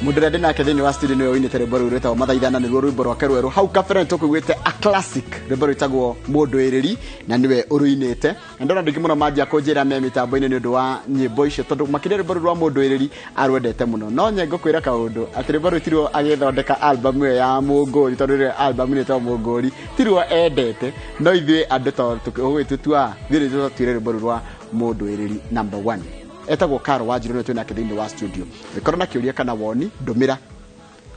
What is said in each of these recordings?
Mũndũ ũrĩa ndĩ nake thĩinĩ wa studio nĩwe ũinĩte rwĩmbo rũu rwĩtagwo Mathaithana, nĩruo rwĩmbo rwake rwerũ. Hau kabere nĩtũkũiguĩte a classic, rwĩmbo rwĩtagwo Mũndũĩrĩri, na nĩwe ũrũinĩte. Na ndona andũ aingĩ mũno manjia kũnjĩra me mĩtambo-inĩ nĩ ũndũ wa nyĩmbo icio, tondũ makĩria rwĩmbo rũu rwa Mũndũĩrĩri arwendete mũno. No nye ngũkwĩra kaũndũ atĩ rwĩmbo rũu tiruo agĩthondeka album ĩyo ya Mũngũri, tondũ rĩrĩa album ĩno ĩtagwo Mũngũri tiruo endete, no ithuĩ andũ tondũ ũgĩtũtua ithuĩ nĩ twatuire rwĩmbo rũu rwa Mũndũĩrĩri number one. Etagwo Caro Wanjiru, nĩwe twĩ nake thĩinĩ wa studio. Ũngĩkorwo na kĩũria kana woni, ndũmĩra.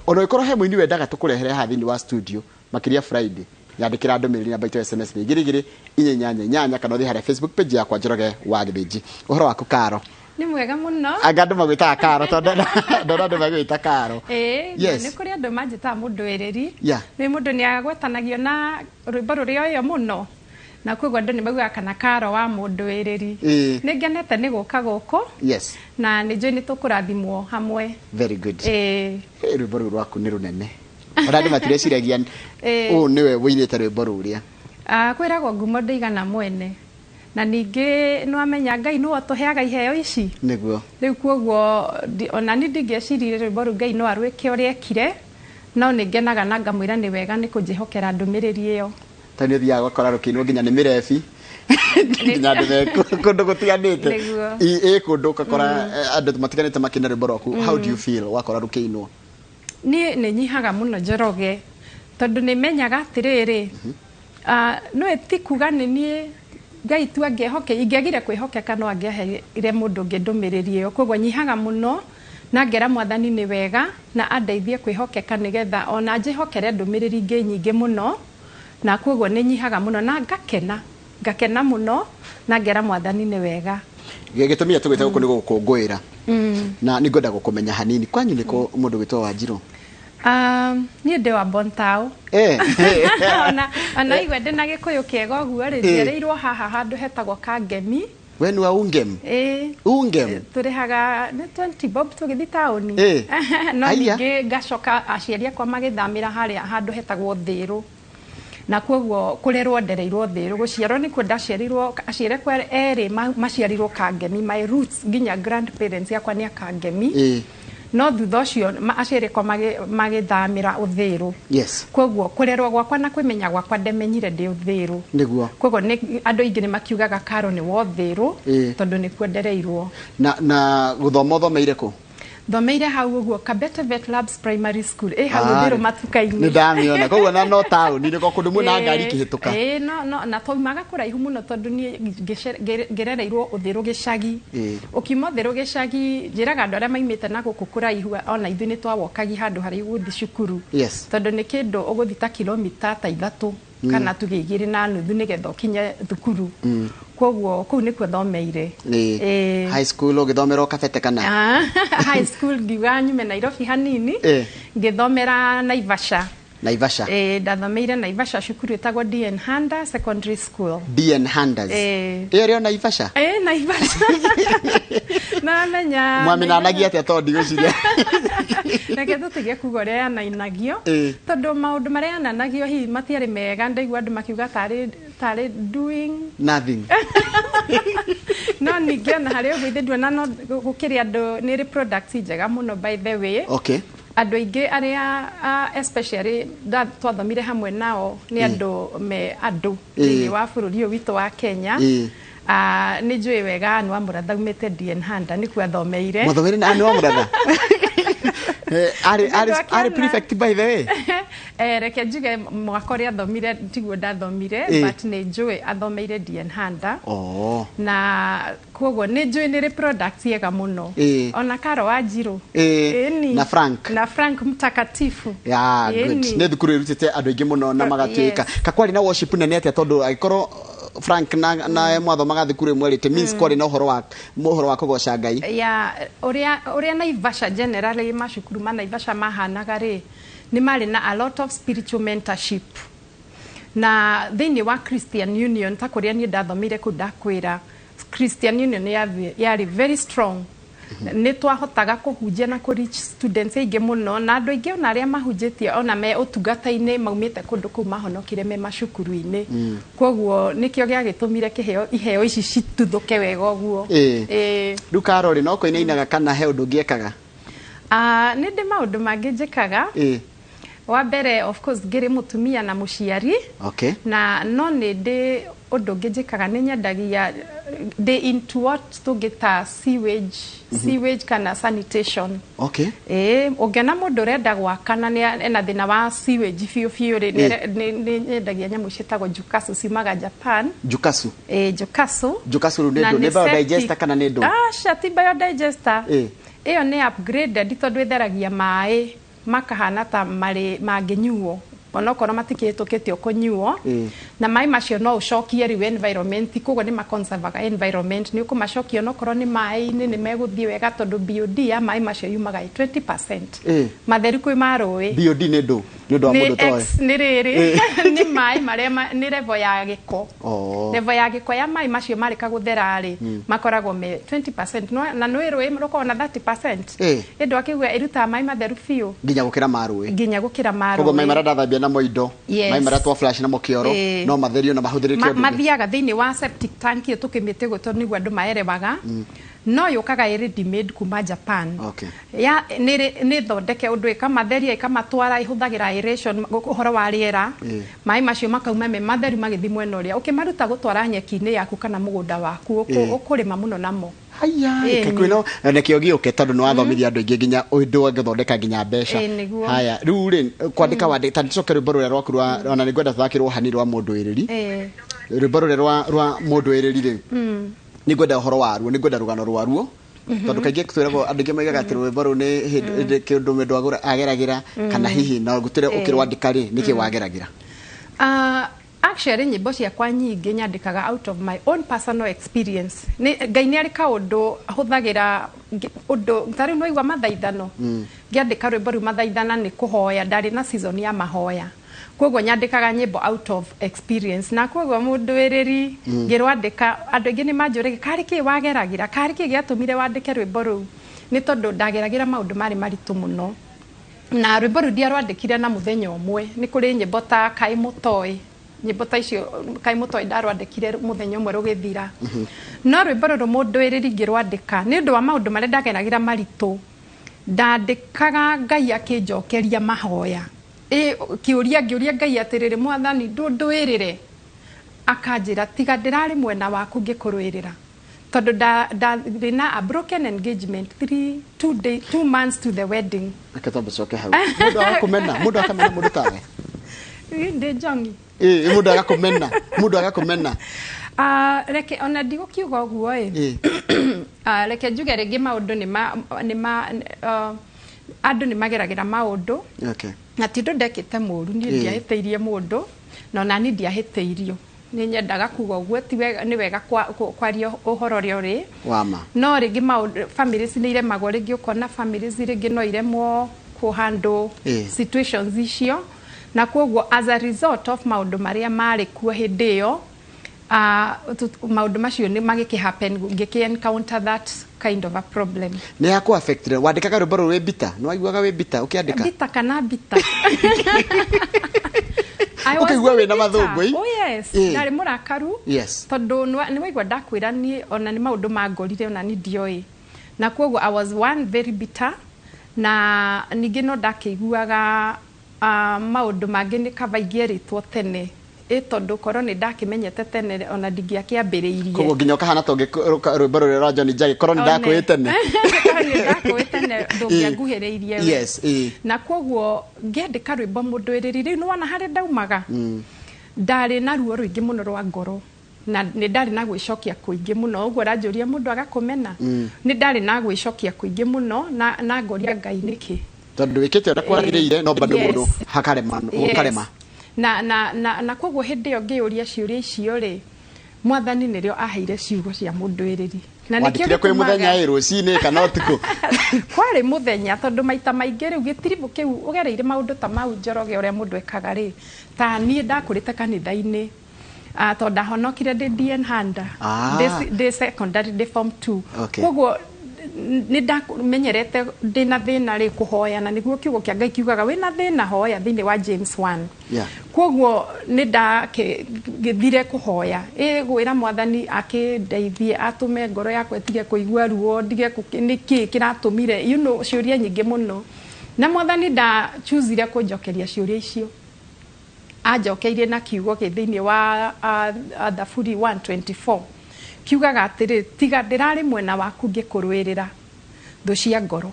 Ona ũngĩkorwo he mũini wendaga tũkũrehere haha thĩinĩ wa studio, makĩria Friday, nyandĩkĩra ndũmĩrĩri namba itũ ya SMS nĩ 22488 kana ũthiĩ harĩa Facebook page yakwa Njoroge wa Gĩthĩnji. Ũhoro waku Caro? Nĩ mwega mũno. Anga andũ magwĩtaga Caro tondũ ndona andũ magwĩta Caro. Ĩĩ, Yes. nĩ kũrĩ andũ manjĩtaga mũndũĩrĩri. Yeah. Nĩ mũndũ nĩ agwetanagio na rwĩmbo rũrĩa ũyũ mũno. Na koguo andũ nĩ maugaga kana Caro wa mũndũĩrĩri. Nĩ ngenete nĩ gũka gũkũ. Yes. Na nĩ njũĩ nĩ tũkũrathimwo hamwe. Very good. Ĩĩ. Hey, rwĩmbo rũu rwaku nĩ rũnene. Ona andũ matireciragia ũũ nĩwe ũinĩte rwĩmbo rũrĩa. Ah, kwĩragwo ngumo ndĩigana mwene. Na ningĩ nĩwamenya Ngai nĩwe ũtũheaga iheo ici. Nĩguo. Rĩu koguo ona niĩ ndingĩeciririe rwĩmbo rũu Ngai no arwĩke ũrĩa ekire, no nĩ ngenaga na ngamwĩra nĩ wega nĩ kũnjĩhokera ndũmĩrĩri ĩyo. Tondũ nĩ ũthiaga ũgakora rũkĩinwo nginya nĩ mĩrebi, nginya andũ me kũndũ gũtiganĩte. Nĩguo. Ĩ kũndũ ũgakora andũ matiganĩte makĩina rwĩmbo rwaku. How do you feel wakora rũkĩinwo? Niĩ nĩ nyihaga mũno Njoroge, tondũ nĩ menyaga atĩrĩrĩ, nĩwe ti kuga nĩ niĩ Ngai tu angĩehoke, ingĩagire kwĩhokeka no angĩaheire mũndũ ũngĩ ndũmĩrĩri ĩyo. Koguo nyihaga mũno na ngera Mwathani nĩ wega na andeithie kwĩhokeka nĩgetha ona njĩhokere ndũmĩrĩri ingĩ nyingĩ mũno, na koguo nĩ nyihaga mũno na ngakena, ngakena mũno na ngera Mwathani nĩ wega. Gĩtũmi gĩa tũgwĩte gũkũ nĩ gũgũkũngũĩra. Na nĩ ngwenda gũkũmenya hanini. Kwanyu nĩ kũ mũndũ gwĩtwo Wanjiru? Niĩ ndĩ wa Bontau. Ona igua ndĩ na Gĩkũyũ kĩega ũguo rĩ, njiarĩirwo haha handũ hetagwo Kangemi. We nĩ wa Ungem? Ĩĩ. Ungem? Tũrĩhaga nĩ 20 bob tũgĩthiĩ taũni. No Aya. ningĩ ngacoka aciari akwa magĩthamĩra harĩa handũ hetagwo Thĩrũ. Na koguo kũrerwo ndereirwo Thĩrũ, gũciarwo nĩkuo ndaciarirwo, aciari akwa erĩ maciarirwo Kangemi, my roots nginya grandparents yakwa nĩ a Kangemi. No thutha ũcio aciari akwa magĩthamĩra Ũthĩrũ. Yes. Koguo kũrerwo gwakwa na kwĩmenya gwakwa ndemenyire ndĩ Ũthĩrũ. Nĩguo. Koguo andũ aingĩ nĩ makiugaga Caro nĩ wa Ũthĩrũ, tondũ nĩkuo ndereirwo. Na gũthoma ũthomeire kũ? Thomeire hau ũguo Kabete Vet Labs Primary School. Ĩ hau Ũthĩrũ matuka-inĩ. Nĩ ndamĩona. Koguo na no taũni, nĩ kũndũ mwĩna ngari ikĩhĩtũka. Ĩĩ, no, no, na twaumaga kũraihu mũno tondũ niĩ ngĩrereirwo Ũthĩrũ gĩcagi. Ũkiuma Ũthĩrũ gĩcagi, njĩraga andũ arĩa maimĩte na gũkũ kũraihu, ona ithuĩ nĩ twawokagi handũ harĩa ũgũthiĩ cukuru. Yes. Tondũ nĩ kĩndũ ũgũthiĩ ta kilomita ta 3 kana tuge 2.5 nĩgetha ũkinye thukuru. Koguo kũu nĩkuo thomeire. High school ũgĩthomera o Kabete kana? High school ngiuga nyume Nairobi hanini, ngĩthomera Naivasha. Naivasha. Ndathomeire Naivasha cukuru ĩtagwo DN Handa Secondary School. DN Handas. Ĩyo ĩrĩ o Naivasha? Naivasha. Namenya. Mwaminanagia atĩa tondũ ndigwĩciria. Reke tũtige kuga ũrĩa yanainagio. Tondũ maũndũ marĩa yananagio hihi matiarĩ mega, ndaigua andũ makiuga tarĩ doing nothing. No ningĩ ona harĩ ũguo ithe nduona no gũkĩrĩ andũ nĩ ĩrĩ products njega mũno by the way. Okay. Andũ aingĩ arĩa, especially twathomire hamwe nao nĩ andũ me andũ thĩinĩ wa bũrũri ũyũ witũ wa Kenya. Nĩ njũĩ wega Anne wa Mũratha aumĩte DN Handa nĩkuo athomeire. Mwathomeire na Anne wa Mũratha? Nĩ Arĩ prefect by the way. Reke njuge mwaka ũrĩa athomire tiguo ndathomire, but nĩ njũĩ athomeire DN Handa. Na koguo nĩ njũĩ nĩ rĩ product yega mũno. Ona Caro Wanjiru. Ĩni. Na Frank. Na Frank Mtakatifu. Yeah, good. Ĩni. Nĩ thukuru ĩrutĩte andũ aingĩ mũno na magatuĩka. Yes. Ka kwarĩ na worship nene atĩa tondũ angĩkorwo Frank na mwathomaga thukuru ĩmwe rĩ, it means kwarĩ na ũhoro wa kũgoca Ngai. Ya, ũrĩa Naivasha generally macukuru ma Naivasha mahanaga rĩ, nĩ marĩ na a lot of spiritual mentorship. Na thĩinĩ wa Christian Union ta kũrĩa niĩ ndathomeire kũu ndakwĩra, Christian Union yarĩ very strong. Nĩ twahotaga kũhunjia na kũ reach students aingĩ mũno, na andũ aingĩ ona arĩa mahunjĩtie ona me ũtungata-inĩ maumĩte kũndũ kũu mahonokire me macukuru-inĩ. Koguo nĩkĩo gĩagĩtũmire iheo ici cituthũke wega ũguo. Rĩu Caro rĩ, no kũinainaga kana he ũndũ ũngĩ ekaga? Ah, nĩ ndĩ maũndũ mangĩ njĩkaga. Wa mbere, of course, ngĩrĩ mũtumia na mũciari. Na no nĩ ndĩ ũndũ ũngĩ njĩkaga, nĩ nyendagia, ndĩ into what tũngĩta sewage kana sanitation. Ĩĩ, ũngĩona mũndũ ũrenda gwaka na nĩ ena thĩna wa sewage biũ biũ rĩ, nĩ nyendagia nyamũ ciĩtagwo Jukasu, ciumaga Japan. Jukasu? Ĩĩ, Jukasu. Jukasu rĩu nĩ Na ndũ? Nĩ biodigester kana nĩ ndũ? Aca, ti biodigester. Ĩyo nĩ upgraded tondũ ĩtheragia maĩ makahana ta marĩ mangĩnyuo onokorwo matikĩhĩtũkĩtio kũnyuo. Na maĩ macio no ũcokie rĩu environment, koguo nĩ maconservaga environment. Nĩ ũkũmacokia onokorwo nĩ maĩ-inĩ, nĩ megũthiĩ wega tondũ BOD ya maĩ macio yumaga ĩ 20% matheru kwĩ ma rũĩ. BOD nĩ ndũ, nĩ ũndũ wa Nĩ mũndũ toĩ? X nĩ rĩrĩ, nĩ maĩ marĩa nĩ level ya gĩko. Level ya gĩko ya maĩ macio marĩka gũthera rĩ, makoragwo me 20%. Na nĩ rũĩ rũkoragwo na 30%. Ĩndũ akĩuga ĩrutaga maĩ matheru biũ. Nginya gũkĩra ma rũĩ. Nginya gũkĩra ma Koguo maĩ rũĩ. marĩa ndathambia namo indo, maĩ marĩa twa flash namo kĩoro, no matherio na mahũthĩrĩke ũndũ ũngĩ. Mathiaga thĩinĩ wa septic tank ĩyo tũkĩmĩte ũguo tondũ nĩguo andũ maerewaga, no yũkaga ĩ ready made kuma Japan. Ya nĩ thondeke ũndũ ĩkamatheria, ĩkamatwara, ĩhũthagĩra aeration, ũhoro wa rĩera. Maĩ macio makauma me matheru magĩthiĩ mwena ũrĩa ũkĩmaruta gũtwara nyeki-inĩ yaku kana mũgũnda waku ũkũrĩma mũno namo. Haya, Ĩĩ, reke kwĩno na nĩkĩo gĩũke tondũ nĩ wathomithia andũ aingĩ nginya ũndũ ũngĩthondeka nginya mbeca. Ĩĩ, nĩguo. Haya, rĩu rĩ, kwandĩka wandĩka, ta nĩcoke rwĩmbo rũrĩa rwaku rwa, ona nĩ ngwenda tũthakĩrwo hani rwa mũndũ ĩrĩri. Rwĩmbo rũrĩa rwa mũndũ ĩrĩri rĩ, nĩ ngwenda ũhoro waruo, nĩ ngwenda rũgano rwaruo, tondũ kaingĩ twĩragwo, andũ aingĩ moigaga atĩ rwĩmbo rũu nĩ hĩndĩ kĩũndũ mũndũ ageragĩra, kana hihi no gũtirĩ ũkĩrwandĩka rĩ, nĩkĩ wageragĩra? Ah, actually nyĩmbo ciakwa nyingĩ nyandĩkaga out of my own personal experience. Nĩ Ngai nĩ arĩ kaũndũ hũthagĩra ũndũ ta rĩu nĩwaigua mathaithano, ngĩandĩka rwĩmbo rũu mathaithana nĩ kũhoya, ndarĩ na season ya mahoya, koguo nyandĩkaga nyĩmbo out of experience. Na koguo mũndũ ĩrĩri ngĩrwandĩka, andũ aingĩ nĩ manjũragia karĩ kĩ wageragĩra, karĩ kĩ gĩatũmire wandĩke rwĩmbo rũu. Nĩ tondũ ndageragĩra maũndũ marĩ maritũ mũno, na rwĩmbo rũu ndiarwandĩkire na mũthenya ũmwe. Nĩ kũrĩ nyĩmbo ta Kaĩ Mũtoĩ, nyĩmbo ta icio, Kaĩ Mũtoĩ ndarwandĩkire mũthenya ũmwe rũgĩthira. No rwĩmbo rũrũ mũndũ ĩrĩri ngĩrwandĩka nĩ ũndũ wa maũndũ marĩa ndageragĩra maritũ, ndandĩkaga Ngai akĩnjokeria mahoya. Ĩ kĩũria ngĩũria Ngai atĩrĩrĩ, Mwathani, ndũndũĩrĩre, akanjĩra tiga ndĩrarĩ mwena waku ngĩkũrũĩrĩra, tondũ ndarĩ na a broken engagement 3 2 day 2 months to the wedding. Reke twambe coke hau. Mũndũ agakũmena, mũndũ akamena mũndũ tawe? Ndĩ njongi. Ĩ, mũndũ agakũmena, mũndũ agakũmena. Ah, reke ona ndigũkiuga ũguo ĩ. Ah, reke njuge rĩngĩ maũndũ nĩ ma andũ nĩ mageragĩra maũndũ. Na ti ũndũ ndekĩte mũru niĩ. Ndiahĩtĩirie mũndũ, na ona niĩ ndiahĩtĩirio. Nĩ nyendaga kuga ũguo, ti wega, nĩ wega kwaria ũhoro ũrĩa ũrĩ. Wama. No rĩngĩ maũndũ families nĩ iremagwo, rĩngĩ ũkona families rĩngĩ no iremwo kũhandle situations icio, na koguo as a result of maũndũ marĩa marĩ kuo hĩndĩ ĩyo, maũndũ macio nĩ magĩkĩ happen, ngĩkĩ encounter that kind of a problem. Nĩ yakũ affected? Wandĩkaga rwĩmbo rũrũ wĩ bitter? Nĩ waiguaga wĩ bitter ũkĩandĩka? Bitter kana bitter? I was Ũkĩigua very wĩna bitter. mathũngũ, ĩ? Oh yes. Ndarĩ mũrakaru. Tondũ nĩ waigua ndakwĩra niĩ ona nĩ maũndũ mangorire ona niĩ ndioĩ, na koguo I was one very bitter. Na ningĩ no ndakĩiguaga maũndũ mangĩ nĩ kaba ingĩerĩtwo tene, ĩ tondũ korwo nĩ ndakĩmenyete tene ona ndingĩakĩambĩrĩirie. Koguo nginya ũkahana ta rwĩmbo rũrĩa rwa John Njagi, korwo nĩ ndakwĩĩ tene. Korwo nĩ ndakwĩĩ tene, ndũngĩanguhĩrĩirie we. Na koguo ngĩandĩka rwĩmbo mũndũ ĩrĩri rĩu, nĩwona harĩa ndaumaga, ndarĩ na ruo rũingĩ mũno rwa ngoro, na nĩ ndarĩ na gwĩcokia kũingĩ mũno. Ũguo ũranjũria mũndũ agakũmena, nĩ ndarĩ na gwĩcokia kũingĩ mũno, na ngoria Ngai nĩkĩ. Tondũ wĩkĩte ũrĩa kwagĩrĩire, no bado mũndũ hakarema, ũkarema. Na koguo hĩndĩ ĩyo ngĩyũria ciũria icio rĩ, Mwathani nĩrĩo aheire ciugo cia mũndũ ĩrĩri. Na nĩkĩo Wandĩkire kwĩ mũthenya, ĩ rũcinĩ kana ũtukũ? Kwarĩ mũthenya, tondũ maita maingĩ rĩu gĩtiribũ kĩu ũgereire maũndũ ta mau, Njoroge, ũrĩa mũndũ ekaga rĩ, ta niĩ ndakũrĩte kanitha-inĩ, tondũ ndahonokire ndĩ DN Handa. Ndĩ secondary, ndĩ form 2. Koguo Nĩ ndamenyerete ndĩna thĩna rĩ kũhoya, na nĩguo kiugo kĩa Ngai kiugaga wĩna thĩna hoya, thĩinĩ wa James 1. Koguo nĩ ndagĩthire kũhoya, ĩ gwĩra Mwathani akĩndeithie, atũme ngoro yakwa ĩtige kũigua ruo, ndige nĩkĩ kĩratũmire, ciũria nyingĩ mũno. Na Mwathani ndachoosire kũnjokeria ciũria icio, anjokeirie na kiugo gĩ thĩinĩ wa Thaburi 124, kiugaga atĩrĩ, "Tiga ndĩrarĩ mwena waku ngĩkũrũĩrĩra thũ cia ngoro."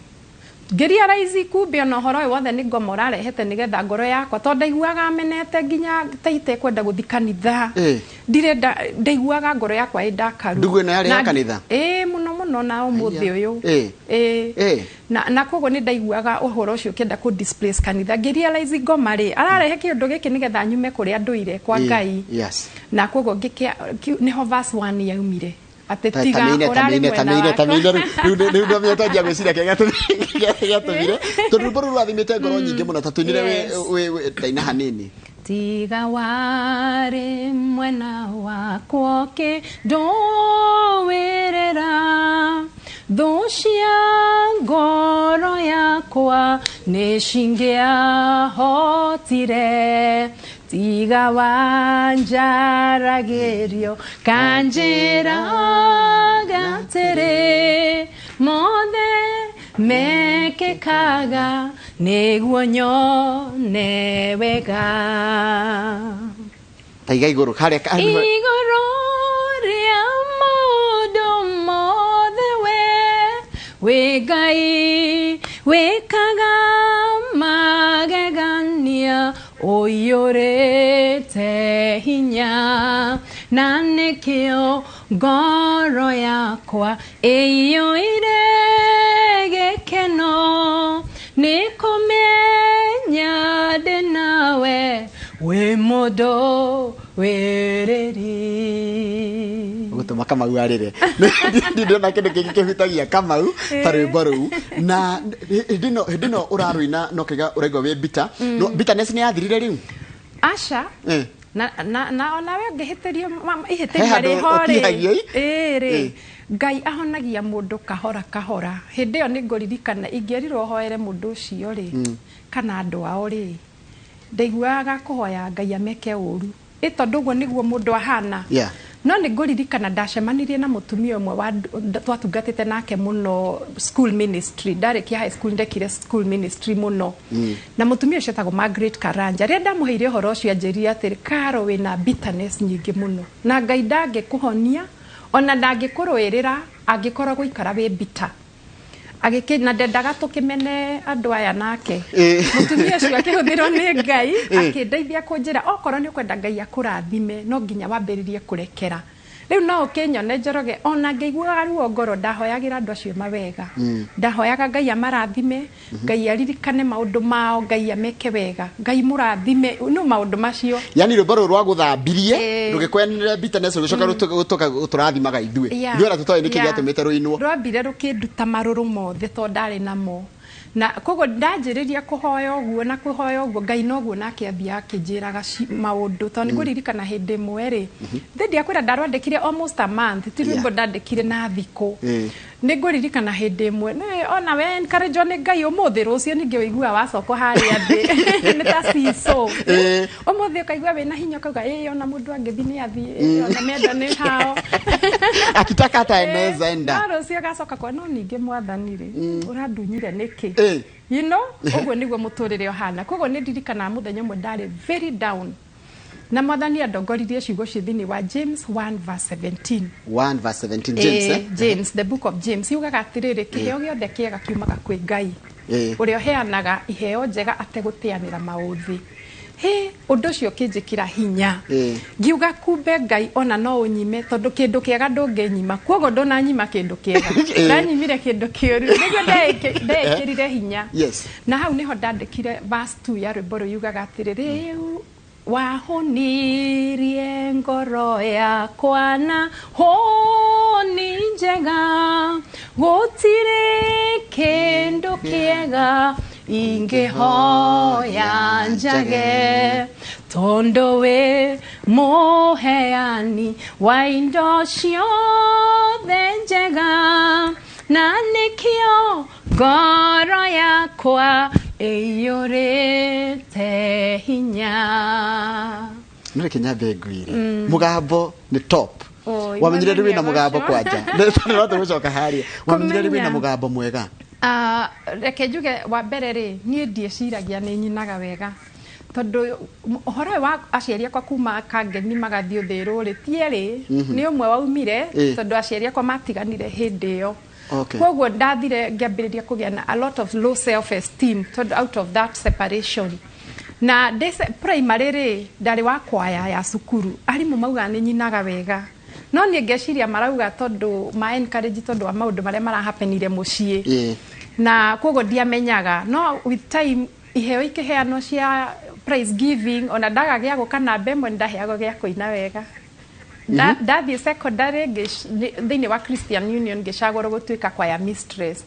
Ngĩrealize kumbe ona ũhoro ũyũ wothe nĩ ngoma ũrarehete nĩgetha ngoro yakwa, tondũ ndaiguaga menete nginya ta itekwenda gũthiĩ kanitha. Ndirenda, ndaiguaga ngoro yakwa ĩ ndakaru. Ndugu ĩno yarĩ ya kanitha? Ĩ, mũno mũno, na ũmũthĩ ũyũ. Ĩ. Na koguo nĩ ndaiguaga ũhoro ũcio ũkĩenda kũ displace kanitha. Ngĩrealize ngoma rĩ ararehe kĩũndũ gĩkĩ nĩgetha nyume kũrĩa ndũire kwa Ngai. Na koguo ngĩkĩa nĩho verse 1 yaumire atĩ tiga tamĩine ũrarĩ tamĩine mwena tamĩine wakwa. Tamĩine rĩu ndamenya twanjia gwĩciria kĩrĩa gĩatũmire, tondũ rwĩmbo rũu rũrathimĩte ngoro nyingĩ mũno. Ta tũinĩre. Yes. Wĩ ndaina hanini. Tiga warĩ mwena wakwa ũkĩndũĩrĩra, thũ cia ngoro yakwa nĩ cingĩahotire. Tiga wanjaragĩrio kanjĩra atĩrĩ, mothe mekĩkaga nĩguo nyone wega. Taiga igũrũ harĩa Igũrũ rĩa maũndũ mothe, we wĩ Ngai wĩkaga magegania, ũiyũrĩte hinya, na nĩkĩo ngoro yakwa ĩiyũire gĩkeno nĩ kũmenya ndĩ nawe, wĩ mũndũ wĩrĩri. Gũtũma Kamau arĩre, ndĩrona kĩndũ kĩngĩ kĩhutagia Kamau ta rwĩmbo rũu. Na hĩndĩ ĩno ũrarũina no kĩga ũraigua wĩ bitter, no bitterness nĩ yathirire rĩu? Aca. Na onawe ũngĩhĩtĩrio He ihĩtĩria handũ rĩho rĩ, ũtihagio, ĩ? Ĩĩ rĩ, Ngai ahonagia mũndũ kahora kahora. Hĩndĩ ĩyo nĩ ngũririkana ingĩerirwo hoere mũndũ ũcio rĩ, kana andũ ao rĩ, ndaiguaga kũhoya Ngai ameke ũru, ĩ tondũ ũguo nĩguo mũndũ ahana. No nĩ ngũririkana ndacemanirie na mũtumia ũmwe wa twatungatĩte nake mũno school ministry. Ndarĩkia high school ndekire school ministry mũno na mũtumia ũcio etagwo Margaret Karanja. Rĩrĩa ndamũheire ũhoro ũcio, anjĩrire atĩrĩ, "Karo, wĩna bitterness nyingĩ mũno, na Ngai ndangĩkũhonia ona ndangĩkũrũĩrĩra angĩkorwo gũikara wĩ bitter." Agĩkĩ na ndendaga tũkĩmene andũ aya nake. Mũtumia ũcio akĩhũthĩrwo nĩ Ngai akĩndeithia kũnjĩra, okorwo nĩ ũkwenda Ngai akũrathime, no nginya wambĩrĩrie kũrekera. Rĩu no ũkĩnyone Njoroge, ona ngĩiguaga ruo ngoro, ndahoyagĩra andũ acio mawega, ndahoyaga Ngai amarathime, Ngai aririkane maũndũ mao, Ngai ameke wega, Ngai mũrathime, no maũndũ macio. Yani rwĩmbo rũrũ rwagũthambirie rũgĩkwenere bitterness, rũgĩcoka rũtũrathimaga ithuĩ. Ithuĩ ona tũtoĩ nĩkĩ gĩatũmĩte rũinwo. Rwambire rũkĩnduta marũrũ mothe tondũ ndarĩ namo, na koguo ndanjĩrĩria kũhoya ũguo na kũhoya ũguo Ngai noguo nake ambia akĩnjĩraga maũndũ, tondũ nĩ ngũririkana hĩndĩ ĩmwe rĩ, thĩ ndiakwĩra ndarwandĩkire almost a month, ti rwĩmbo ndandĩkire na thikũ. Nĩ ngũririkana hĩndĩ ĩmwe ona we encourage nĩ Ngai, ũmũthĩ rũciũ ningĩ ũigua wacoka harĩa thĩ, nĩ ta seesaw. Ũmũthĩ ũkaigua wĩna hinya, ũkauga ĩ ona mũndũ angĩthiĩ nĩ athiĩ, ĩ ona menda nĩ hao. Akitaka hata eneza enda. No rũciũ agacoka kwa no ningĩ Mwathani rĩ, ũrandunyire nĩkĩ? Ũguo nĩguo mũtũrĩre ũhana. Koguo nĩ ndirikanaga mũthenya ũmwe ndarĩ very down, na Mwathani andongoririe ciugo ci thĩinĩ wa James 1 verse 17. 1 verse 17, James. James, the book of James, yugaga atĩrĩrĩ, kĩheo gĩothe kĩega kiumaga kwĩ Ngai, ũrĩa ũheanaga iheo njega ategũteanĩra maũthĩ. He ũndũ ũcio ũkĩnjĩkĩra hinya. Ngiuga kumbe Ngai ona no ũnyime, tondũ kĩndũ kĩega ndũngĩnyima, koguo ndũnanyima kĩndũ kĩega, ndanyimire kĩndũ kĩũru, nĩguo ndeĩkĩrire hinya. Na hau nĩho ndandĩkire verse 2 ya rwĩmbo rũu, yugaga atĩrĩ, rĩu wahonirie ngoro yakwa na honi njega, gũtirĩ kĩndũ kĩega ingĩhoya njage, tondũ wĩ mũheani wa indo ciothe njega. Na nĩkĩo ngoro yakwa ĩiyũrĩte hinya. No reke nyambe ngwire, mũgambo nĩ top. Oi, Wamenyire rĩ wĩna Mwathani mũgambo? agocwo. Kwanja no tũgũcoka harĩa wamenyire rĩ wĩna Kũmenya. mũgambo mwega? Ah, reke njuge, wa mbere rĩ, niĩ ndiĩciragia nĩ nyinaga wega, tondũ ũhoro ũyũ wa aciari akwa kuma Kangemi magathiĩ Ũthĩrũ rĩ, ti erĩ, nĩ ũmwe waumire, tondũ aciari akwa matiganire hĩndĩ ĩyo. Koguo ndathire ngĩambĩrĩria kũgĩa na a lot of low self esteem tondũ out of that separation. Na ndĩ primary rĩ, ndarĩ wa kwaya ya cukuru. Arimũ maugaga nĩ nyinaga wega, no niĩ ngeciria marauga tondũ ma encourage, tondũ wa maũndũ marĩa marahapenire mũciĩ. Na koguo ndiamenyaga, no with time iheo ikĩheanwo cia prize giving, ona ndaga gĩa gũka namba ĩmwe, nĩndaheagwo gĩa kũina wega. Ndathiĩ secondary, thĩinĩ wa Christian Union ngĩcagũrwo gũtuĩka choir mistress.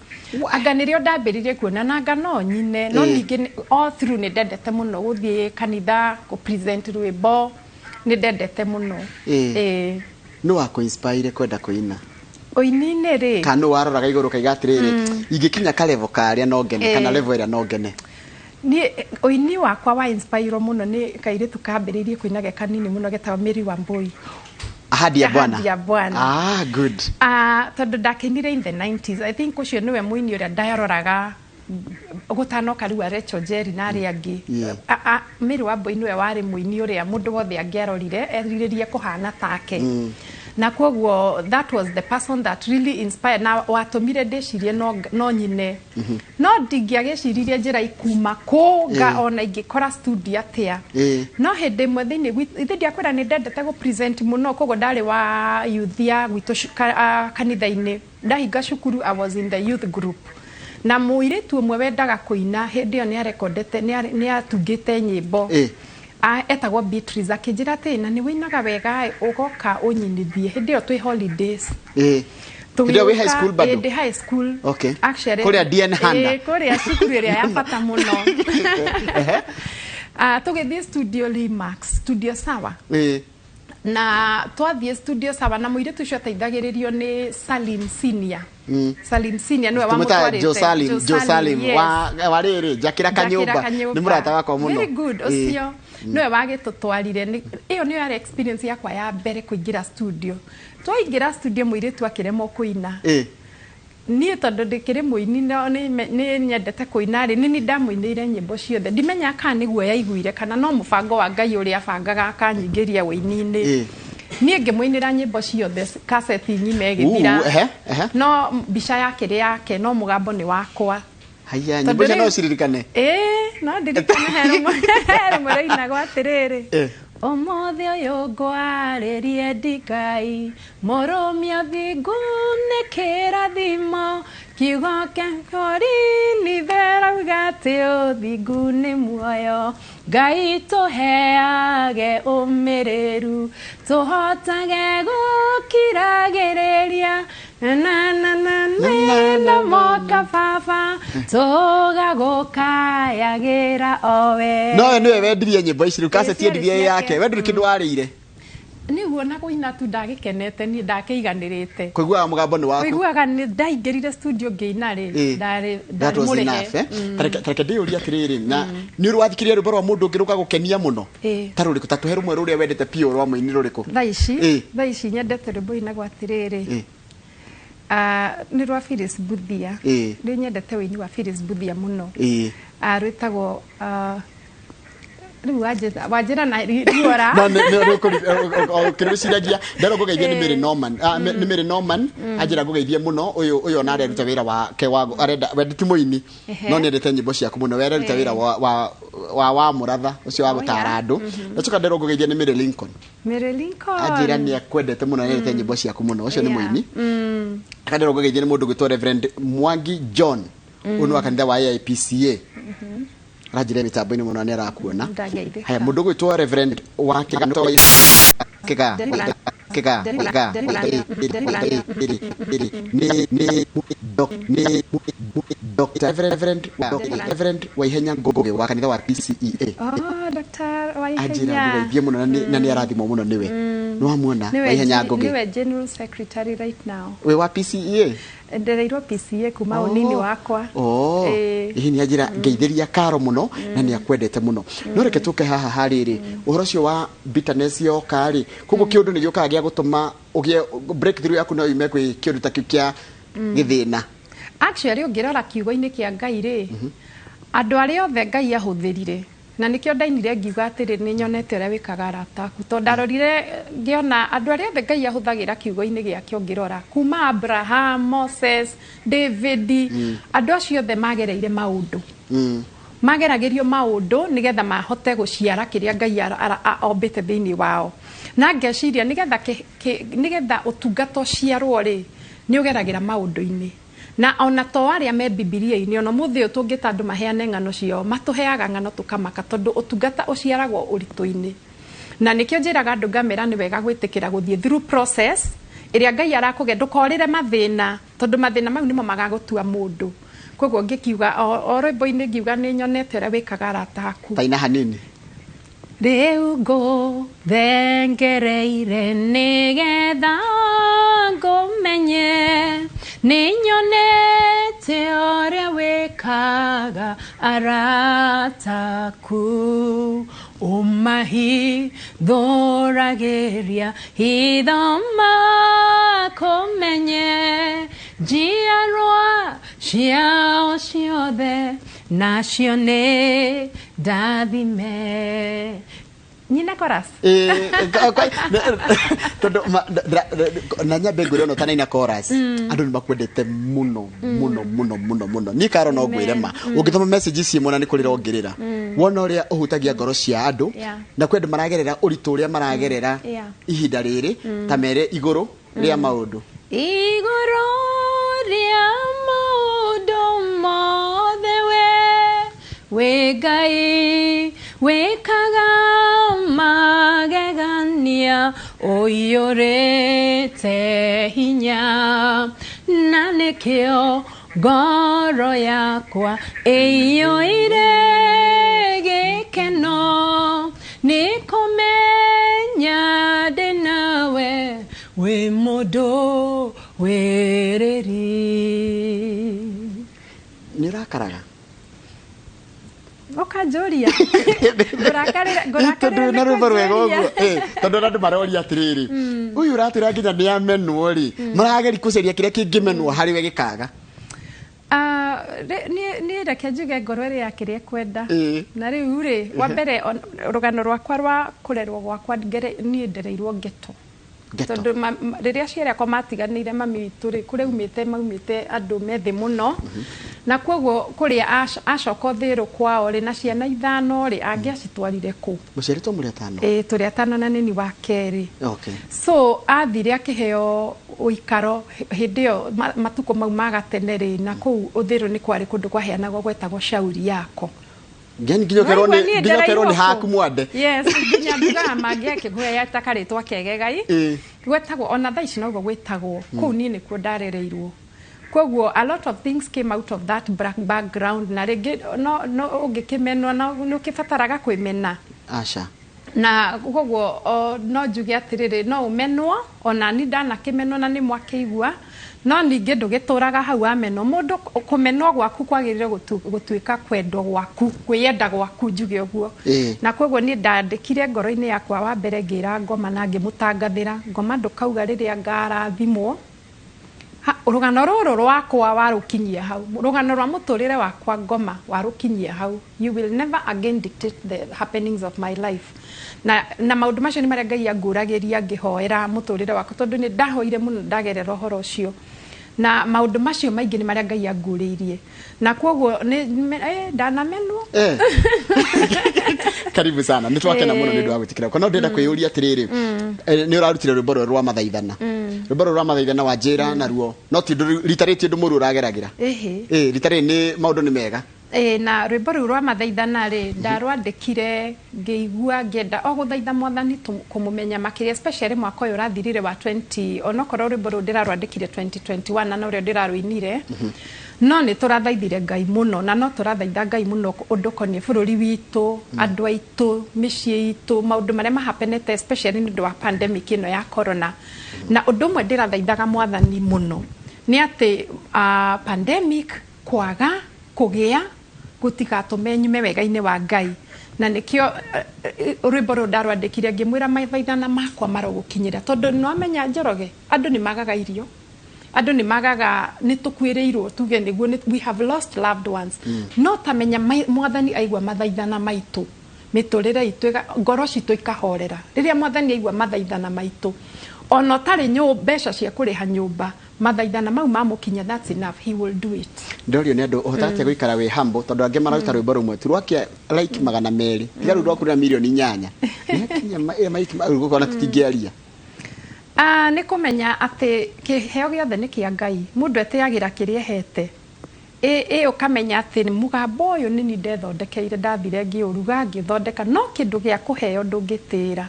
Anga nĩrĩo ndambĩrĩrie kuona nanga no nyine. No ningĩ all through nĩ ndendete mũno gũthiĩ kanitha kũ present rwĩmbo, nĩ ndendete mũno. Ĩĩ. Nĩ wa kũ-inspire kwenda kũina? Ũini-inĩ rĩ, Kana nũ waroraga igũrũ kaiga atĩrĩrĩ, ingĩkinya ka level karĩa no ngene, kana level ĩrĩa no ngene? Niĩ ũini wakwa wa inspire mũno nĩ kairĩtu kambĩrĩirie kũina ge kanini mũno, getagwo Mary Wambui. Ahadi ya Bwana. Ahadi ya Bwana. Ah, good. Ah, tondũ ndakenire in the 90s, I think ũcio nĩwe mũini ũrĩa ndaroraga gũtanoka rĩu a Rachel Njeri na arĩa angĩ. Mary Wambui nĩwe warĩ mũini ũrĩa mũndũ wothe angĩarorire erirĩrie kũhana take, na koguo that was the person that really inspired na watũmire ndĩcirie no nyine. No ndingĩagĩciririe njĩra ikuma kũ nga ona ingĩkora studio atĩa. No hĩndĩ ĩmwe thĩinĩ ithe ndiakwĩra nĩ ndendete gũ present mũno, koguo ndarĩ wa youth ya gwitũ kanitha-inĩ. Ndahinga cukuru, I was in the youth group, na mũirĩtu ũmwe wendaga kũina hĩndĩ ĩyo nĩ arekondete, nĩ atungĩte nyĩmbo. Etagwo Beatrice. Akĩnjĩra atĩ na nĩ wĩinaga wega ĩ, ũgoka ũnyinithie hĩndĩ ĩyo twĩ holidays. Hĩndĩ ĩyo wĩ high school bado? Ĩ, ndĩ high school. Actually, Kũrĩa DN Handa? Ĩ, kũrĩa cukuru ĩrĩa ya bata mũno. Ah, tũgĩthiĩ studio Limax, studio sawa. Na twathiĩ studio sawa, na mũirĩtu ũcio ateithagĩrĩrio nĩ Salim Senior. Salim Senior nĩwe Tũmwĩtaga wamũtwarĩte. Joe Salim. Joe Salim. Yes. Wa rĩrĩ njakĩra kanyũmba. Kanyũmba. Nĩ mũrata wakwa mũno. Very good. Ũcio nĩwe wagĩtũtwarire. Ĩyo nĩyo yarĩ experience yakwa ya mbere kũingĩra studio. Twaingĩra studio, mũirĩtu akĩremwo kũina. Niĩ tondũ ndĩkĩrĩ mũini, no nĩ nyendete kũina rĩ, nĩ ndamũinĩire nyĩmbo ciothe. Ndimenyaga kana nĩguo yaiguire kana no mũbango wa Ngai ũrĩa abangaga akanyingĩria ũini-inĩ. Niĩ ngĩmũinĩra nyĩmbo ciothe, kaseti ng'ima ĩgĩthira. Uu, ehe, ehe. No mbica yakĩrĩ yake, no mũgambo nĩ wakwa. Haya, Tondũ nyĩmbo icio no rĩu ũciririkane? Ĩĩ, no ndirikane. He rũmwe rũinagwo atĩrĩrĩ: "Ũmũthĩ ũyũ ngwarĩrie ndigai, mũrũmia thingu nĩ kĩrathimo, kiugo kĩa korini therauga atĩ ũthingu nĩ muoyo. Ngai tũheage ũmĩrĩru, tũhotage gũkiragĩrĩria na na na na na moka baba, tũgagũkayagĩra owe." No we nĩwe wendirie nyĩmbo ici rĩu kaseti? Ciarĩ Endirie ciake. yake. We ndũrĩ kĩndũ warĩire? Nĩguo na kũina tu ndagĩkenete, niĩ ndakĩiganĩrĩte. Kũiguaga mũgambo nĩ waku? Kũiguaga nĩ ndaingĩrire studio ngĩina rĩ, ndarĩ That ndarĩ was mũrĩhe. enough, eh? Tareke ndĩyũrie atĩrĩrĩ, na nĩ ũrĩ wathikĩrĩria rwĩmbo rwa mũndũ ũngĩ rũgagũkenia mũno? Ta rũrĩkũ? Ta tũhe rũmwe rũrĩa wendete biũ rwa mũini rũrĩkũ? Thaa ici? Thaa ici nyendete rwĩmbo inagwo atĩrĩrĩ, ah, nĩ rwa Phyllis Buthia. Nĩ nyendete ũini wa Phyllis Buthia mũno. Ah, rwĩtagwo, ah, rĩu wanjĩra na ruora. No nĩ ũkĩrwĩciragia nderwo ngũgeithie nĩ Mary Norman. Ah, nĩ Mary Norman anjĩra ngũgeithie mũno. Ũyũ ona areruta wĩra wake wa arenda, we ti mũini, no nĩ endete nyĩmbo ciaku mũno. We areruta wĩra wa mũratha ũcio wa gũtara andũ. Ndacoka nderwo ngũgeithie nĩ Mary Lincoln. Mary Lincoln. Anjĩra nĩ akwendete mũno, nĩ endete nyĩmbo ciaku mũno. Ũcio nĩ mũini. Akanderwo ngũgeithie nĩ mũndũ gwĩtwo Reverend Mwangi John, ũyũ nĩ wa kanitha wa AIPCA, aranjĩra mĩtambo-inĩ mũno nĩ arakuona. Ndageithĩka. Haya, mũndũ gwĩtwo Reverend wa Kĩga Kĩga Kĩga Kĩga nĩ Dr. Reverend Waihenya Ngũgĩ wa kanitha wa PCEA. Oh, Dr. Anjĩra Waihenya. ngũgeithie mũno, na nĩ arathimwo mũno nĩwe. Nĩ wamuona Nĩwe Waihenya Ngũgĩ? Nĩwe general secretary right now. Wĩ wa PCEA? Ndereirwo PCA kuma ũnini wakwa. Oh, Ĩĩ. hihi nĩ anjĩra ngeithĩria Karo mũno na nĩ akwendete mũno. No reke tũke haha harĩrĩ ũhoro ũcio wa bitterness yoka rĩ, koguo kĩũndũ nĩ gĩũkaga gĩa gũtũma ũgĩe breakthrough yaku no yume kwĩ kĩũndũ ta kĩu kĩa gĩthĩna. Actually, ũngĩrora kiugo-inĩ kĩa Ngai rĩ, andũ arĩa othe Ngai ahũthĩrire, na nĩkĩo ndainire ngiuga atĩrĩ, nĩ nyonete ũrĩa wĩkaga arata aku, tondũ ndarorire ngĩona andũ arĩa othe Ngai ahũthagĩra kiugo-inĩ gĩake, ũngĩrora kuma Abraham, Moses, David, andũ acio othe magereire maũndũ, mageragĩrio maũndũ nĩgetha mahote gũciara kĩrĩa Ngai ombĩte thĩinĩ wao. Na ngeciria nĩgetha nĩgetha ũtungata ũciarwo rĩ, nĩ ũgeragĩra maũndũ-inĩ. Na ona to arĩa me Bibilia-inĩ, ona mũthĩ ũyũ tũngĩta andũ maheane ng'ano ciao, matũheaga ng'ano tũkamaka, tondũ ũtungata ũciaragwo ũritũ-inĩ. Na nĩkĩo njĩraga andũ ngamera nĩ wega gwĩtĩkĩra gũthiĩ through process ĩrĩa Ngai arakũge. Ndũkorĩre mathĩna, tondũ mathĩna mau nĩmo magagũtua mũndũ. Koguo ngĩkiuga o rwĩmbo-inĩ ngiuga nĩ nyonete ũrĩa wĩkaga arata aku. Taina hanini. Rĩu ngũthengereire nĩgetha ngũmenye, nĩ nyonete ũrĩa wĩkaga arata aku, ũmahithũragĩria hitho makũmenye, njiarwa ciao ciothe nacio nĩ ndathime. Nyine chorus. Tondũ na nyambe ngwĩre ona ũtanaina chorus, andũ nĩ makwendete mũno mũno mũno mũno mũno. Niĩ Karo no ngwĩre ma, ũngĩthoma message ici mwena nĩ kũrĩra ũngĩrĩra wona ũrĩa ũhutagia ngoro cia andũ, na kwĩ andũ maragerera ũritũ ũrĩa maragerera ihinda rĩrĩ, ta mere igũrũ rĩa maũndũ. Igũrũ rĩa maũndũ mothe, we wĩ Ngai wĩkaga magegania, ũiyũrĩte hinya, na nĩkĩo ngoro yakwa ĩiyũire gĩkeno nĩ kũmenya ndĩ nawe, wĩ mũndũ wĩrĩri. Nĩ ũrakaraga? Ũkanjũria ngũrakarĩra? Tondũ Ngũrakarĩra? wĩna Nĩ rwĩmbo rwega kũnjũria. ũguo. Tondũ ona andũ maroria atĩrĩrĩ, ũyũ ũratwĩra nginya nĩ amenwo rĩ, marageri kũcaria kĩrĩa kĩngĩmenwo harĩ we gĩkaga. Ah, niĩ reke njuge ngoro ĩrĩa kĩrĩa ĩkwenda. Na rĩu rĩ, wa mbere rũgano rwakwa rwa kũrerwo gwakwa, niĩ ndereirwo ghetto. Ghetto. Tondũ rĩrĩa aciari akwa matiganĩire mami witũ rĩ, kũrĩa aumĩte maumĩte andũ methĩ mũno, na koguo kũrĩa acoka ũthĩrũ kwao rĩ, na ciana ithano rĩ, angĩacitwarire kũ? Mũciarĩtwo mũrĩ atano? Ĩĩ, tũrĩ atano na nĩni wa kerĩ. So athire akĩheo ũikaro hĩndĩ ĩyo matukũ mau ma gatene rĩ, na kũu ũthĩrũ nĩ kwarĩ kũndũ kwaheanagwo gwetagwo shauri yako. Nginya nginya ũkerwo Waigua nĩ niĩ nginya ũkerwo nĩ ndereirwo haku kũu. Mwande. Yes, nginya njugaga mangĩakĩgũhe ta karĩtwa kegegai. Gwetagwo ona thaa ici noguo gwĩtagwo kũu. Niĩ nĩkuo ndarereirwo, koguo a lot of things came out of that background. Na rĩngĩ no ũngĩkĩmenwo no nĩ ũkĩbataraga kwĩmena. Aca. Na koguo no njuge atĩrĩrĩ, no ũmenwo, ona ni ndanakĩmenwo na nĩ mwakĩigua, no ningĩ ndũgĩtũraga hau wamenwo. Mũndũ kũmenwo gwaku kwagĩrĩire gũtuĩka kwendwo gwaku, kwĩyenda gwaku, njuge ũguo. Na koguo niĩ ndandĩkire ngoro-inĩ yakwa, wa mbere ngĩra ngoma na ngĩmũtangathĩra ngoma, ndũkauga rĩrĩa ngarathimwo. Rũgano rũrũ rwakwa warũkinyia hau, rũgano rwa mũtũrĩre wakwa ngoma warũkinyia hau, you will never again dictate the happenings of my life. Na maũndũ macio nĩ marĩa Ngai angũragĩria ngĩhoera mũtũrĩre wakwa, tondũ nĩ ndahoire mũno ndagerera ũhoro ũcio, na maũndũ macio maingĩ nĩ marĩa Ngai angũrĩirie, na koguo nĩ ndanamenwo. Karibu sana, nĩ twakena mũno nĩ ũndũ wa gwĩtĩkĩra kwa. No ndĩrenda kwĩyũria atĩrĩrĩ, nĩ ũrarutire rwĩmbo rwerũ rwa mathaithana, rwĩmbo rũrũ rwa mathaithana wa njĩra naruo, no ti ũndũ rita rĩrĩ, ti ũndũ mũru ũrageragĩra. Rita rĩrĩ nĩ maũndũ nĩ mega. Ĩĩ, na rwĩmbo rũu rwa mathaithana rĩ, ndarwandĩkire ngĩigua ngĩenda o gũthaitha Mwathani kũmũmenya makĩria, especially mwaka ũyũ ũrathirire wa 20, onokorwo rwĩmbo rũu ndĩrarwandĩkire 2021 na norĩo ndĩrarũinire, no nĩ tũrathaithire Ngai mũno, na no tũrathaitha Ngai mũno ũndũ ũkoniĩ bũrũri witũ, andũ aitũ, mĩciĩ itũ, maũndũ marĩa mahapenete especially nĩ ũndũ wa pandemic ĩno ya corona. Na ũndũ ũmwe ndĩrathaithaga Mwathani mũno nĩ atĩ pandemic kwaga kũgĩa gũtigatũme nyume wega-inĩ wa Ngai. Na nĩkĩo rwĩmbo rũrũ ndarwandĩkire ngĩmwĩra mathaithana makwa marogũkinyĩra, tondũ nĩwamenya Njoroge, andũ nĩ magaga irio, andũ nĩ magaga, nĩ tũkuĩrĩirwo, tuge nĩguo we have lost loved ones. No tamenya Mwathani aigua mathaithana maitũ, mĩtũrĩre itũ, ngoro citũ ikahorera rĩrĩa Mwathani aigua mathaithana maitũ. Ona ũtarĩ mbeca cia kũrĩha nyũmba, mathaithana mau mamũkinya, that's enough, he will do it. Ndorio nĩ andũ ũhotaga atĩa gũikara wĩ humble, tondũ angĩ mararuta rwĩmbo rũmwe tu rwakia like 200, tiga rĩu rwaku rwa 8,000,000 nĩakinya tũtingĩaria. Nĩ kũmenya atĩ kĩheo gĩothe nĩ kĩa Ngai, mũndũ etĩagĩra kĩrĩa ehete. Ĩ ũkamenya atĩ mũgambo ũyũ nĩ niĩ ndethondekeire, ndathire ngĩũruga ngĩũthondeka, no kĩndũ gĩa kũheo ndũngĩtĩra.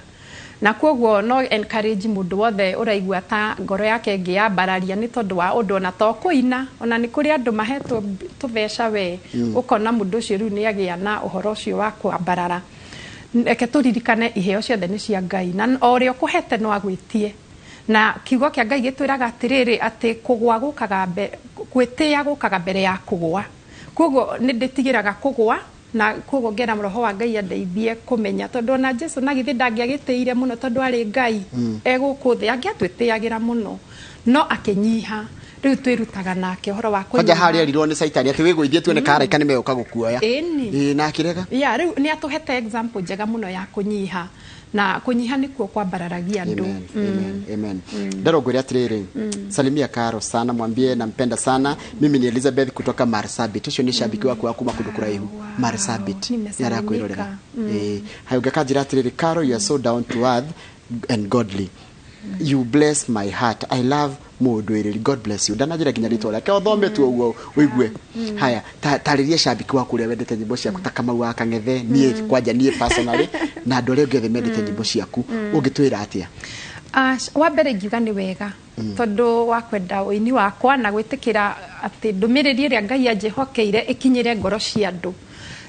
Na koguo no encourage mũndũ wothe ũraigua ta ngoro yake ĩngĩyambararia nĩ tondũ wa ũndũ ona to kũina, ona nĩ kũrĩ andũ mahetwo tũbeca we, ũkona mũndũ ũcio rĩu nĩ agĩa na ũhoro ũcio wa kwambarara. Reke tũririkane iheo ciothe nĩ cia Ngai, na o ũrĩa ũkũhete no agwĩtie. Na kiugo kĩa Ngai gĩtwĩraga atĩrĩrĩ, atĩ kũgũa gũkaga mbere, gwĩtĩĩa gũkaga mbere ya kũgũa. Koguo nĩ ndĩtigĩraga kũgũa, na koguo ngera roho wa Ngai andeithie kũmenya, tondũ ona Jesu na githĩ ndangĩagĩtĩire mũno tondũ arĩ Ngai egũkũ thĩ, angĩatwĩtĩagĩra mũno, no akĩnyiha. Rĩu twĩrutaga nake ũhoro wa kũnyiha. Kwanja harĩa erirwo nĩ Caitani atĩ wĩgũithie tuone kana araika nĩ megũka gũkuoya. Ĩni. Ĩĩ, na akĩrega. Ya, rĩu nĩ atũhete example njega mũno ya kũnyiha, na kũnyiha nĩkuo kwambararagia andũ. Amen, amen, amen. Ndaro ngwĩre atĩrĩrĩ, salimia Karo sana, mwambie nampenda sana. Mimi ni Elizabeth kutoka Marsabit. Ũcio nĩ shabiki waku wa kuma kũndũ kũraihu. Marsabit. Nimesalimika. Nĩarakwĩrorera. Ĩĩ. Hayo ngĩkanjĩra atĩrĩrĩ, Karo, you are so down to earth and godly. You bless my heart. I love mũndũ. God bless you. Ndananjĩra nginya rĩtwa rĩake. Ũthome tu ũguo ũigue. Haya, tarĩria shabiki waku ũrĩa wendete nyĩmbo ciaku ta Kamau wa Kang'ethe, niĩ kwanja niĩ personally, na andũ arĩa angĩ othe mendete nyĩmbo ciaku, ũngĩtwĩra atĩa? Wa mbere ingiuga nĩ wega, tondũ wa kwenda ũini wakwa na gwĩtĩkĩra atĩ ndũmĩrĩri ĩrĩa Ngai anjĩhokeire ĩkinyĩre ngoro cia andũ.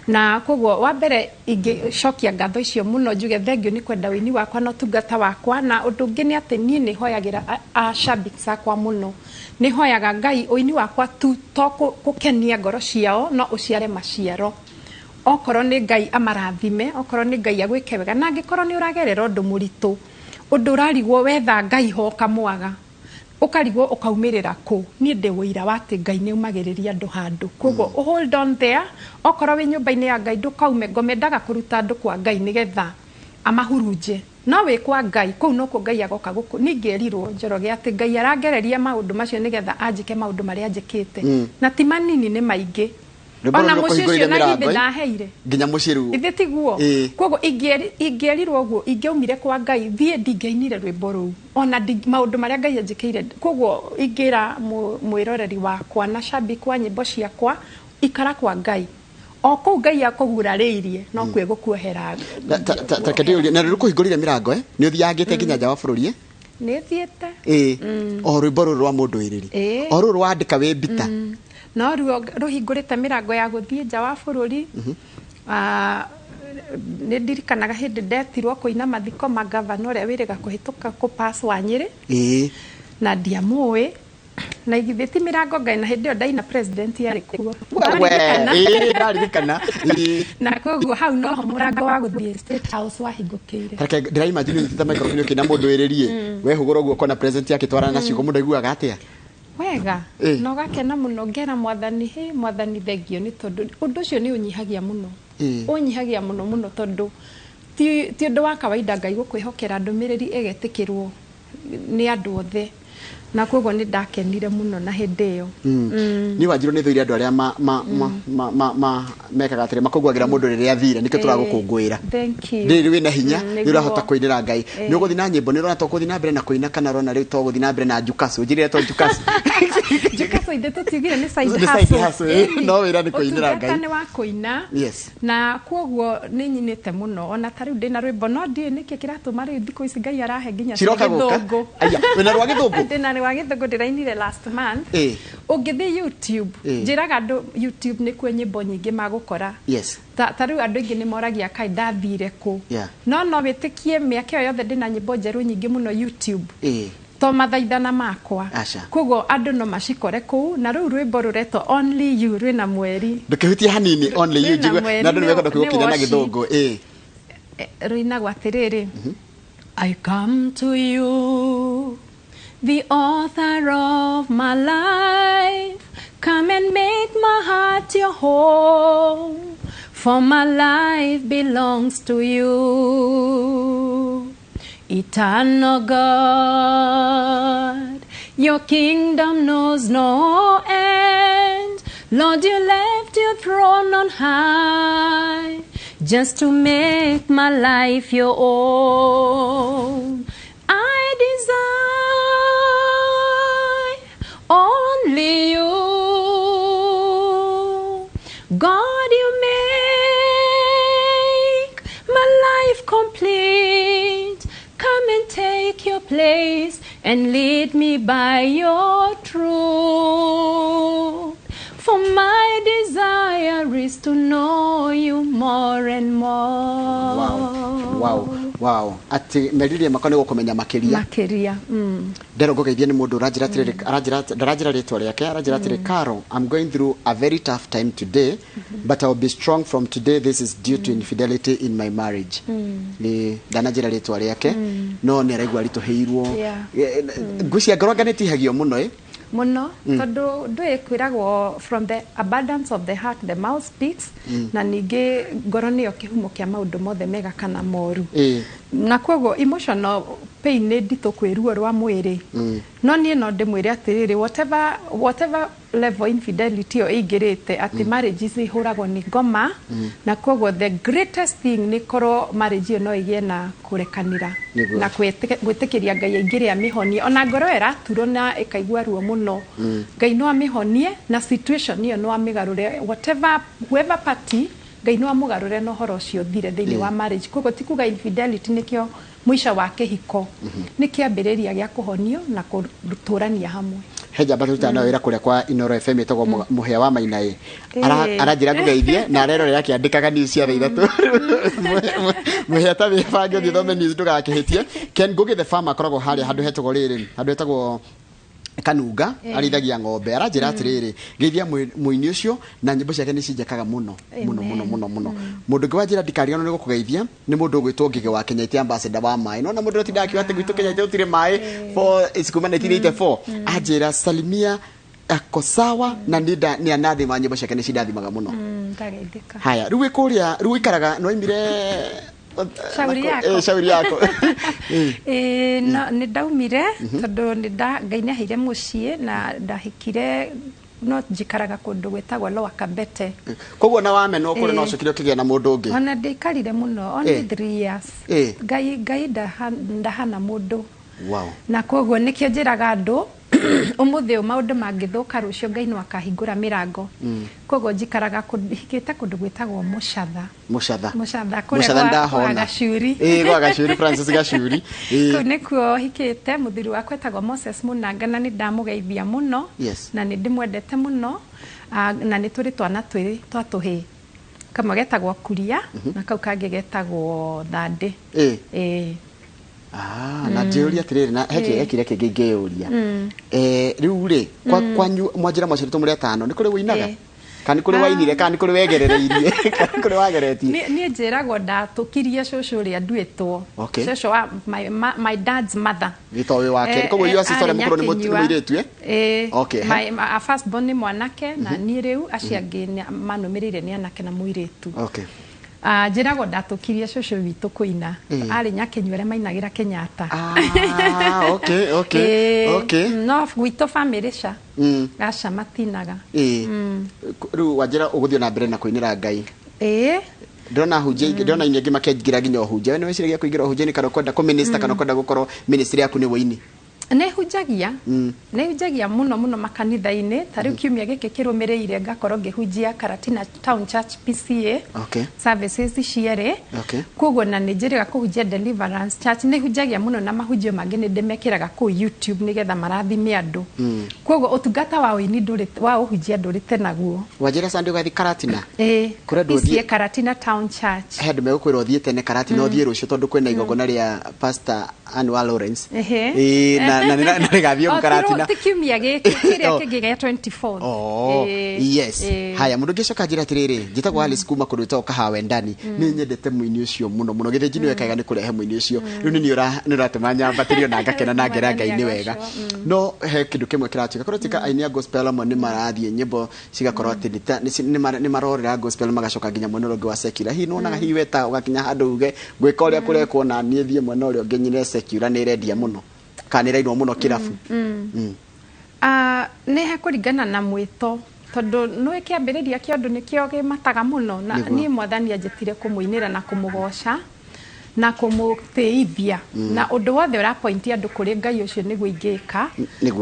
Na koguo wa mbere ingĩcokia ngatho icio mũno, njuge thengiũ nĩ kwenda ũini wakwa na ũtungata wakwa. Na ũndũ ũngĩ nĩ atĩ niĩ nĩ hoyagĩra ashabiki akwa mũno, nĩ hoyaga Ngai ũini wakwa tu to kũkenia ngoro ciao, no ũciare maciaro. Okorwo nĩ Ngai amarathime, okorwo nĩ Ngai agwĩke wega, na angĩkorwo nĩ ũragerera ũndũ mũritũ, ũndũ ũrarigwo wetha Ngai ho ũkamwaga, ũkarigwo ũkaumĩrĩra kũ, niĩ ndĩ ũira wa atĩ Ngai nĩ aumagĩrĩria andũ handũ. Koguo hold on there, okorwo wĩ nyũmba-inĩ ya Ngai ndũkaume. Ngomendaga kũruta andũ kwa Ngai nĩgetha amahurunje, no wĩ kwa Ngai kũu nokuo Ngai agoka gũkũ. Ningĩerirwo Njoroge atĩ Ngai arangereria maũndũ macio nĩgetha anjĩke maũndũ marĩa anjĩkĩte, na ti manini, nĩ maingĩ. Rwĩmbo Ona rũrũ mũciĩ rũkũhingũrĩire ũcio na mĩrango, githĩ eh? ndaheire Nginya mũciĩ rĩu. Ithe tiguo? Koguo ingĩerirwo ũguo, ingĩaumire kwa Ngai thiĩ, ndingĩainire rwĩmbo rũu ona maũndũ marĩa Ngai anjĩkĩire. Koguo ingĩra mwĩroreri wakwa na shabiki wa nyĩmbo ciakwa, ikara kwa Ngai, o kũu Ngai akũgurarĩirie no kuo egũkuohera. Reke ndĩũrie, na rĩu rũkũhingũrĩire mĩrango, eh? Nĩ ũthiangĩte nginya nja wa bũrũri, eh? Nĩ thiĩte. Ĩĩ, o rwĩmbo rũrũ rwa mũndũ ĩrĩri, o rũrũ wandĩka wĩ mbita. No ruo rũhingũrĩte mĩrango ya gũthiĩ nja wa bũrũri. Nĩ ndirikanaga hĩndĩ ndetirwo kũina mathiko ma gavana ũrĩa wĩrĩga kũhĩtũka kũpass wa Nyĩrĩ, na ndiamũĩ, na githĩ ti mĩrango Ngai, na hĩndĩ ĩyo ndaina president yarĩ kuo. We, ĩĩ, ndaririkana. Ĩĩ. Na koguo hau noho mũrango wa gũthiĩ State House wahingũkĩire. Reke ndĩraimagine ũnyitĩte microphone ũkĩina mũndũ ĩrĩrie, wehũgũra ũguo ũkona president akĩtwarana na ciugo, mũndũ aiguaga atĩa? Wega na ũgakena mũno, ngera Mwathani, hĩ Mwathani, thengio, nĩ tondũ ũndũ ũcio nĩ ũnyihagia mũno, ũnyihagia mũno mũno, tondũ ti ũndũ wa kawaida Ngai gũkwĩhokera ndũmĩrĩri ĩgetĩkĩrwo nĩ andũ othe. Na koguo nĩ ndakenire mũno na hĩndĩ ĩyo. Niĩ Wanjiru nĩ thũire andũ arĩa ma mekaga atĩrĩ, makũnguagĩra mũndũ rĩrĩa athire. Nĩkĩo tũragũkũngũĩra. Thank you. Rĩrĩ wĩna hinya, nĩ ũrahota kũinĩra Ngai. Eh. Nĩ ũgũthiĩ na nyĩmbo, nĩ ũrona tũgũthiĩ na mbere na kũina, kana ũrona rĩu tũgũthiĩ na mbere na njukacu? Njĩrĩre to njukacu. Njukacu ithe tũtiugire nĩ side Nĩ side hustle. hustle, eh. Ĩni. No wĩra nĩ kũinĩra Ũtungata Ngai. nĩ wa kũina. Na koguo nĩ nyinĩte mũno, ona ta rĩu ndĩna rwĩmbo, no ndiũĩ nĩkĩ kĩratũma rĩu thikũ ici Ngai arahe nginya cia Ciroka gũka. Gĩthũngũ. Aya, wĩna rwa Gĩthũngũ? Ndĩna rwa Gĩthũngũ, ndĩrainire last month. Ũngĩthiĩ YouTube, njĩraga andũ YouTube nĩkuo nyĩmbo nyingĩ magũkora. Ta rĩu andũ aingĩ nĩ moragia kaĩ ndathire kũ. No wĩtĩkie mĩaka ĩyo yothe ndĩna nyĩmbo njerũ nyingĩ mũno YouTube, to mathaithana makwa. Aca. Koguo andũ no macikore kũu, na rĩu rwĩmbo rũretwo "Only You" rwĩna mweri. Ndũkĩhutie hanini "Only You". Rwĩna Njigue mweri, na andũ nĩ mekwenda nĩ kũigua ũkĩina na worship. Gĩthũngũ. Eh, rũinagwo atĩrĩrĩ: I come to you, the author of my life. Come and make my heart your home, for my life belongs to you. Eternal God, your kingdom knows no end. Lord, you left your throne on high just to make my life your own. I desire only you. God, you make my life complete. Come and take your place and lead me by your truth. For my desire is to know you more and more. Wow, atĩ meriria makwa nĩ gũkũmenya makĩria. Makĩria. Ndero ngũgeithie nĩ mũndũ ũranjĩra atĩrĩrĩ, aranjĩra ndaranjĩra rĩtwa rĩake, aranjĩra atĩrĩ, "Caro, I'm going through a very tough time today, but I will be strong from today. This is due to infidelity in my marriage." Nĩ ndananjĩra rĩtwa rĩake, no nĩ araigua aritũhĩirwo. Ngwĩciria ngoro anga nĩ tihagio mũno, ĩ? Mũno, tondũ ndũĩ kwĩragwo, "From the abundance of the heart the mouth speaks," na ningĩ ngoro nĩyo kĩhumo kĩa maũndũ mothe mega kana moru. Na koguo emotional pain nĩ nditũ kwĩ ruo rwa mwĩrĩ. No niĩ no ndĩmwĩre atĩrĩrĩ, whatever level infidelity ĩyo ĩingĩrĩte, atĩ marriages ihũragwo nĩ ngoma, na koguo the greatest thing nĩ korwo marriage ĩyo no ĩgĩe na kũrekanĩra na gwĩtĩkĩria Ngai aingĩre amĩhonie. Ona ngoro ĩyo ĩraturwo na ĩkaigua ruo mũno, Ngai no amĩhonie, na situation ĩyo no amĩgarũre, whatever, whoever party, Ngai no amũgarũre na ũhoro ũcio ũthire thĩinĩ wa marriage. Koguo ti kuga infidelity nĩkĩo mũico wa kĩhiko, nĩ kĩambĩrĩria gĩa kũhonio na gũtũrania hamwe. He njamba tũrutaga nayo wĩra kũrĩa kwa Inoro FM ĩtagwo Mũhĩa wa Maina ĩ. Aranjĩra ngũgeithie na arerorera akĩandĩkaga news cia thaa 3. Mũhĩa, ta wĩbange ũthiĩ ũthome news, ndũgakĩhĩtie. Ken Ngugi the farmer akoragwo harĩa handũ hetagwo rĩrĩ, handũ hetagwo Kanunga, arithagia ng'ombe. Aranjĩra atĩrĩrĩ, geithia mũini ũcio na nyĩmbo ciake nĩ cinjekaga mũno mũno mũno mũno mũno. Mũndũ ũngĩ wanjĩra ndikariganwo nĩ gũkũgeithia nĩ mũndũ ũgwĩtwo Ngĩgĩ wa Kenyaita, ambassador wa maĩ. Nona mũndũ ũtindaga akiuga atĩ gwitũ Kenyaita gũtirĩ maĩ for kuma 1984. Anjĩra, "Salimia, ako sawa," na nĩ anathima, nyĩmbo ciake nĩ cindathimaga mũno. Ndageithĩka. Haya, rĩu wĩ kũrĩa, rĩu ũikaraga nĩ waimire? Shauri yako. Shauri yako. Ĩĩ, no, nĩ ndaumire tondũ nĩ nda Ngai nĩ aheire mũciĩ na ndahikire, no njikaraga kũndũ gwĩtagwo Lower Kabete. Koguo na wamenwo kũrĩa no ũcokire ũkĩgĩa na mũndũ ũngĩ? Ona ndĩikarire mũno, only 3 years. Ngai ndahana mũndũ. Na koguo nĩkĩo njĩraga andũ ũmũthĩ ũyũ maũndũ mangĩthũka, rũciũ Ngai no akahingũra mĩrango. Koguo njikaraga hikĩte kũndũ gwĩtagwo Mũcatha. Mũcatha. Mũcatha kũrĩa Mũcatha kwa ndahona. Gacuri. Ĩĩ, gwa Gacuri, Francis Gacuri. Kũu nĩkuo hikĩte. Mũthuri wakwa etagwo Moses Mũnanga, na nĩ ndamũgeithia mũno. Na nĩ ndĩmwendete mũno. Ah, na nĩ tũrĩ twana twĩrĩ twa tũhĩĩ, kamwe getagwo Kuria na kau kangĩ getagwo Thandĩ. Ĩĩ. Ah, na njĩũria atĩrĩrĩ, na he kĩũria kĩrĩa kĩngĩ ingĩyũria. Rĩu rĩ, kwanyu mwanjĩra mwaciarĩtwo mũrĩ atano, nĩ kũrĩ wũinaga? Kana nĩ kũrĩ wainire, kana nĩ kũrĩ wegerereirie, kana nĩ kũrĩ wageretie? Niĩ njĩragwo ndatũkirie cũcũ ũrĩa nduĩtwo. Cũcũ wa my dad's mother. Gĩto wĩ wa kerĩ. Koguo your sister ũrĩa Arĩ mũkũrũ nĩ Nyakinyua. nĩ mũirĩtu, eh? Ĩĩ. Okay. My first born nĩ mwanake, na niĩ rĩu acio angĩ manũmĩrĩire nĩ anake na mũirĩtu. Njĩragwo ndatũkirie cũcũ witũ kũina. Arĩ Nyakinyua arĩa mainagĩra Kenyatta. Ah, okay okay okay No gwitũ famĩlĩ ca aca matinaga. Ĩĩ, rĩu wanjĩra ũgũthiĩ na mbere na kũinĩra Ngai. Ĩĩ. Ndĩrona hunjia ingĩ, ndĩrona aini angĩ makĩingĩra nginya ũhunjia. We nĩ wĩciragia kũingĩra ũhunjia-inĩ kana ũkwenda kũminister, kana ũkwenda gũkorwo ministry yaku nĩ wũini? Nĩ hunjagia, nĩ hunjagia mũno mũno makanitha-inĩ. Ta rĩu kiumia gĩkĩ kĩrũmĩrĩire ngakorwo ngĩhunjia Karatina Town Church PCA services cierĩ. Koguo na nĩ njĩrĩga kũhunjia Deliverance Church. Nĩ hunjagia mũno na mahunjio mangĩ nĩ ndĩmekĩraga kũu YouTube nĩgetha marathime andũ. Koguo ũtungata wa ũini ndũrĩ, wa ũhunjia ndũrĩte naguo. Wanjĩra Sunday ũgathiĩ Karatina? Ĩĩ. Kũrĩa andũ PCA ũthiĩ- Karatina Town Church. He andũ megũkwĩra ũthiĩ tene Karatina, ũthiĩ rũciũ tondũ kwĩna igongona rĩa Pastor Ann wa Lawrence. Ĩĩ, na rĩgathiĩ O, ũguo Karatina. ti kiumia gĩkĩ, kĩrĩa Oh. kĩngĩ gĩa 24th. Oh, Ĩĩ, yes. Ĩĩ. Haya, mũndũ ũngĩcoka njĩra atĩrĩrĩ, njĩtagwo Alice kuma kũndũ gwĩtagwo Kahawendani. Nĩ nyendete mũini ũcio mũno mũno. Gĩthĩnji nĩwe kega nĩ kũrehe mũini ũcio. Rĩu nĩ niĩ nĩ ũratũma nyambatĩrio na ngakena na ngera Ngai nĩ wega. No he kĩndũ kĩmwe kĩratuĩka. Korwo tuĩka aini a gospel amwe nĩ marathiĩ nyĩmbo cigakorwo atĩ nĩ marorera gospel magacoka nginya mwena ũrĩa ũngĩ wa secular. Hihi nĩwonaga hihi we ta ũgakinya handũ uge gwĩka ũrĩa kũrekwo na niĩ thiĩ mwena ũrĩa ũngĩ nyine secular nĩ ĩrendia mũno kana nĩ ĩrainwo mũno kĩrabu? Nĩ hekũringana na mwĩto tondũ nĩ kĩambĩrĩria kĩa ũndũ nĩkĩo kĩmataga mũno na niĩ Mwathani anjĩtire kũmũinĩra na kũmũgoca na kũmũtĩithia na ũndũ wothe ũrapointi andũ kũrĩ Ngai ũcio nĩguo ingĩka.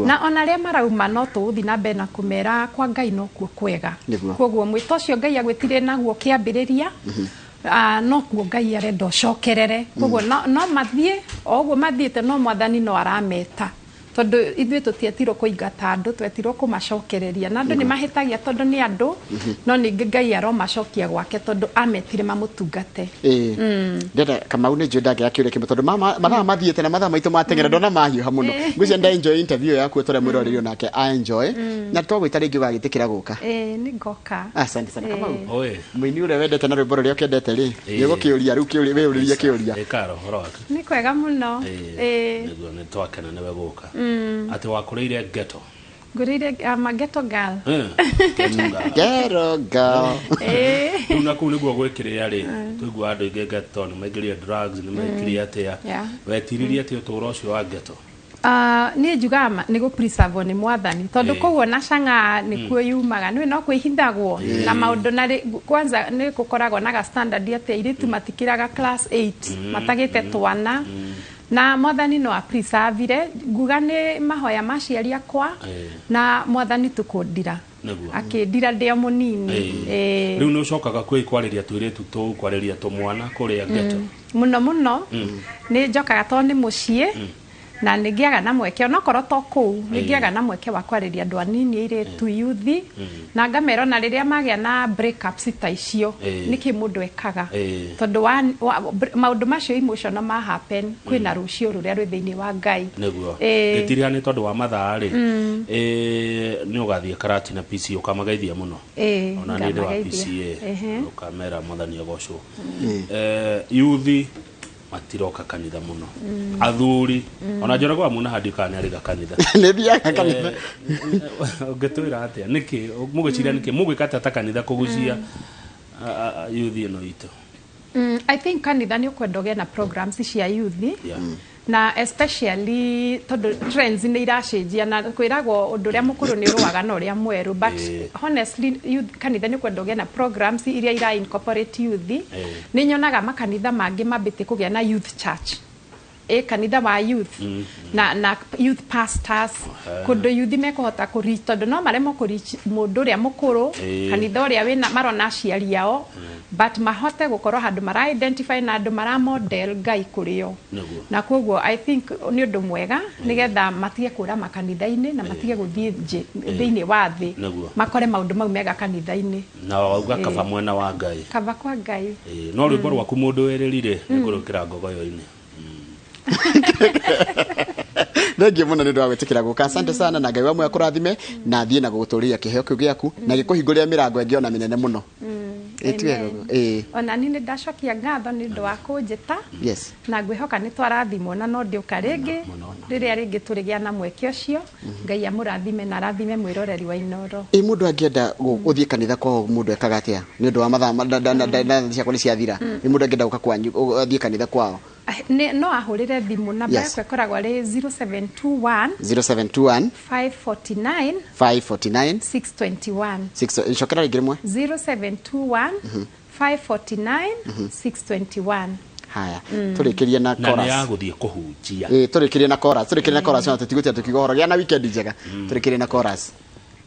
Na ona arĩa marauma no tũgũthiĩ na mbere na kũmera kwa Ngai nokuo kwega. Koguo mwĩto ũcio Ngai agwĩtire naguo kĩambĩrĩria, nokuo Ngai arenda ũcokerere. Koguo no mathiĩ o ũguo mathiĩte, no Mwathani no arameta tondũ ithuĩ tũtietirwo kũingata andũ, twetirwo kũmacokereria. Na andũ nĩ mahĩtagia tondũ nĩ andũ, no ningĩ Ngai aromacokia gwake tondũ ametire mamũtungate. Ĩĩ, ndenda Kamau nĩ njũĩ ndangĩaga kĩũria kĩmwe tondũ mathaa mathiĩte na mathaa maitũ mateng'era ndona mahiũha mũno. Ngwĩciria nda enjoy interview yaku tũrĩa mwĩroreri onake a enjoy na twagwĩta rĩngĩ ũgagĩtĩkĩra gũka. Ĩĩ, nĩ ngoka. Asante sana Kamau. Oi. Mũini ũrĩa wendete na rwĩmbo rũrĩa ũkĩendete rĩ, nĩ ũgũkĩũria rĩu kĩũria, wĩyũrĩrie kĩũria. Ĩ karo ũhoro waku? Nĩ kwega mũno. Ĩĩ. Nĩguo nĩ twakena nĩwe gũka. Atĩ wakũrĩire ghetto? Ngũrĩire, I'm a ghetto girl. Ghetto girl. Ghetto girl. Rĩu na kũu nĩguo gwĩkĩrĩa rĩ, tũigua andũ aingĩ ghetto nĩ maingĩrire drugs, nĩ maingĩrire atĩa. Wetiririe atĩa ũtũũro ũcio wa ghetto? Niĩ njugaga nĩ gũ-preserve nĩ Mwathani tondũ koguo na cang'aa nĩkuo yumaga nĩwe no kwĩhithagwo na maũndũ na kwanza nĩ gũkoragwo na ga standard atĩ airĩtu matikĩraga class 8 matagĩte twana na Mwathani no a-preserve-ire. Nguga nĩ mahoya ma aciari akwa na Mwathani tũkũndira. Akĩndira ndĩ o mũnini. Rĩu nĩ ũcokaga kwarĩria tũirĩtu tũu, kwarĩria tũmwana kũrĩa ghetto? Mũno mũno. Nĩ njokaga tondũ nĩ mũciĩ na nĩ ngĩaga na mweke onokorwo to kũu nĩ ngĩaga na mweke wa kwarĩria andũ anini airĩtu yuthi na ngamera ona rĩrĩa magĩa na breakups ta icio nĩkĩ mũndũ ekaga tondũ maũndũ macio emotional ma happen kwĩna rũciũ rũrĩa rwĩ thĩinĩ wa Ngai. Nĩguo. Gĩtiriha nĩ tondũ wa mathaa rĩ, nĩ ũgathiĩ Karatina PCA ũkamageithia mũno. Ona nĩ ndĩ wa Ngamageithia. PCA ũkamera Mwathani agocwo. Yuthi matiroka kanitha mũno. Athuri ona Njoroge wa Muna handi kana nĩarĩga kanitha. Nĩ thiaga kanitha. Ũngĩtwĩra atĩa? Nĩkĩ mũgwĩciria nĩkĩ mũgwĩka atĩa ta kanitha kũgucia yuthi ĩno itũ? I think kanitha nĩ ũkwenda ũgĩe na programs cia yuthi. Na especially tondũ trends nĩ iracenjia na kwĩragwo ũndũ ũrĩa mũkũrũ nĩ ũrũaga na ũrĩa mwerũ, but honestly youth, kanitha nĩ ũkwenda ũgĩe na programs iria ira incorporate youth. Nĩ nyonaga makanitha mangĩ mambĩtie kũgĩa na youth church, kanitha wa youth na youth pastors kũndũ youth mekũhota kũ reach tondũ no maremwo kũ reach mũndũ ũrĩa mũkũrũ kanitha ũrĩa wĩna marona aciari ao, but mahote gũkorwo handũ mara identify na andũ mara model Ngai kũrĩ o. Na koguo I think nĩ ũndũ mwega nĩgetha matige kũra makanitha-inĩ na matige gũthiĩ thĩinĩ wa thĩ makore maũndũ mau mega kanitha-inĩ. Na wauga kaba mwena wa Ngai. Kaba kwa Ngai. No rwĩmbo rwaku mũndũ wĩrĩrire nĩ ngũrũkĩra ngogoyo-inĩ. Thengiũ mũno nĩ ũndũ wa gwĩtĩkĩra gũka. Asante sana na Ngai wa muoyo akũrathime na thiĩ na gũgũtũrĩria kĩheo kĩu gĩaku na gĩkũhingũrĩre mĩrango ĩngĩ ona mĩnene mũno. Ĩ, tuge Amen. ĩ. Ona niĩ nĩ ndacokia ngatho nĩ ũndũ wa kũnjĩta. Na ngwĩhoka nĩ twarathimwo na no ndĩũka rĩngĩ rĩrĩa rĩngĩ tũrĩgĩa na mweke ũcio. Ngai amũrathime na arathime mwĩroreri wa Inoro. Ĩ, mũndũ angĩenda gũthiĩ kanitha kwao, mũndũ ekaga atĩa? Nĩ ũndũ wa mathaa ciakwa nĩ ciathira. Nĩ mũndũ angĩenda gũka kwanyu, athiĩ kanitha kwao? No ahũrĩre thimũ namba yakwa, ĩkoragwo arĩ 0721 0721 549 549 621. 6. Cokera rĩngĩ rĩmwe. 0721 549 621. Haya, tũrĩkĩrie na Na nĩ chorus. ya gũthiĩ kũhunjia. Ĩ, tũrĩkĩrie na chorus, tũrĩkĩrie na chorus, na tũtigũtia tũkiuga ũhoro. Gĩa na weekend njega. Tũrĩkĩrie na chorus.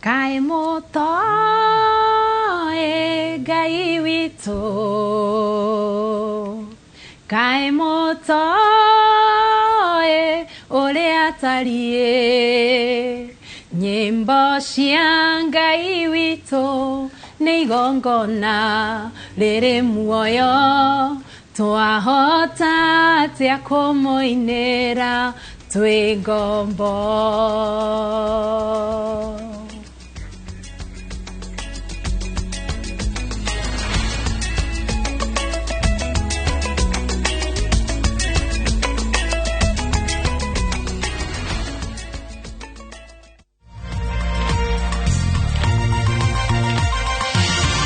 Kaĩ mũtoĩ Ngai witũ, kaĩ mũtoĩ ũrĩa atariĩ, nyĩmbo cia Ngai witũ nĩ igongona rĩrĩ muoyo, twahota atĩa kũmũinĩra twĩ ngombo?